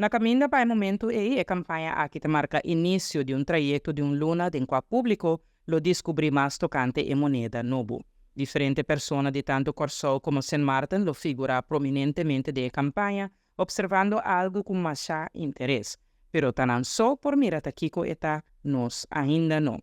Na kaminda pa e momento ei, e kampaña aki ta marka inisio di un trayekto di un luna den kua públiko lo deskubrí mas tokante e moneda nobo. Diferente persona di tantu Kòrsou komo Sint Maarten lo figurá prominentemente den e kampaña, opservando algu ku masha interes. Pero ta nan so por mira ta kiko e ta, nos ainda no.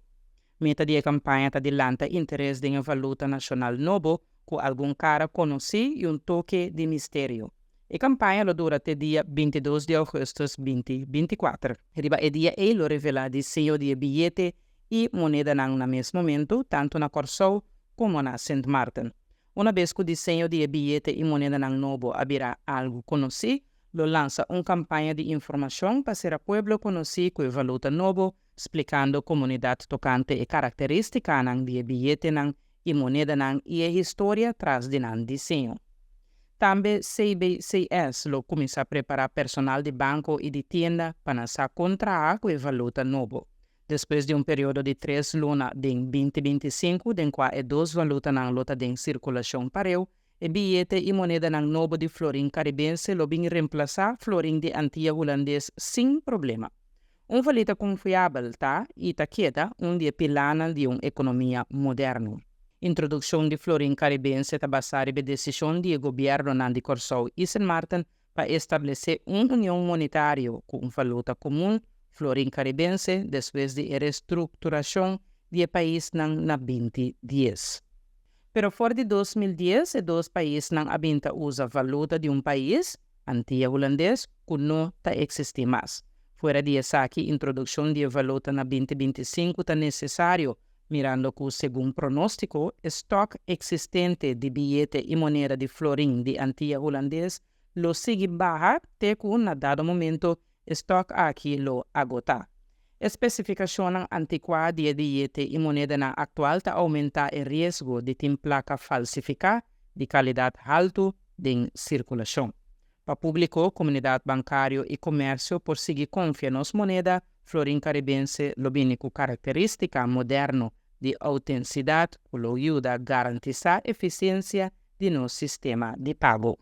Meta di e kampaña ta di lanta interes den e valuta nashonal nobo ku algun kara konosí i un toke di misterio. E kampaña lo dura te dia 22 di ougùstùs 2024. Riba e dia ei lo revelá diseño di e biyete i monedanan na mes momentu, tantu na Kòrsou komo na Sint Maarten. Unabes ku diseño di e biyete i monedanan nobo a bira algu konosí, lo lansa un kampaña di informashon pa sera pueblo konosí ku e valuta nobo, splikando komunidat tokante e karakterístikanan di e biyetenan i monedanan i e historia tras di nan diseño. Tambe CBCS lo kuminsá prepará personal di banko i di tienda pa nan sa kon traha ku e valuta nobo. Despues di un periodo di tres luna den 2025 den kua e dos valutanan lo ta den sirkulashon pareu, e biyete i monedanan nobo di florin karibense lo bin remplasá florin di Antia Hulandes sin problema. Un valuta konfiabel ta i ta keda un di e pilánan di un ekonomia moderno. Introdukshon di florin karibense ta basá riba e desishon di e gobièrnunan di Kòrsou i Sint Maarten pa establesé un union monetario ku un valuta komun, florin karibense, despues di e restrukturashon di e paisnan na 2010. Pero for di 2010 e dos paisnan a bin ta usa valuta di un pais, Antia Hulandes, ku no ta eksistí mas. Fuera di esaki, introdukshon di e valuta na 2025 ta nesesario, mirando ku segun pronóstiko, e stòk eksistente di biyete i moneda di florin di Antia Hulandes lo sigui baha te ku na dado momento e stòk aki lo agotá. E spesifikashonnan antikuá di e biyete i monedanan aktual ta oumentá e riesgo di tin plaka falsifiká di kalidat haltu den sirkulashon. Pa públiko, komunidat bankario i komersio por sigui konfia nos moneda, florin karibense lo bini ku karakterístika moderno di outentisidat ku lo yuda garantisá efisiensia di nos sistema di pago.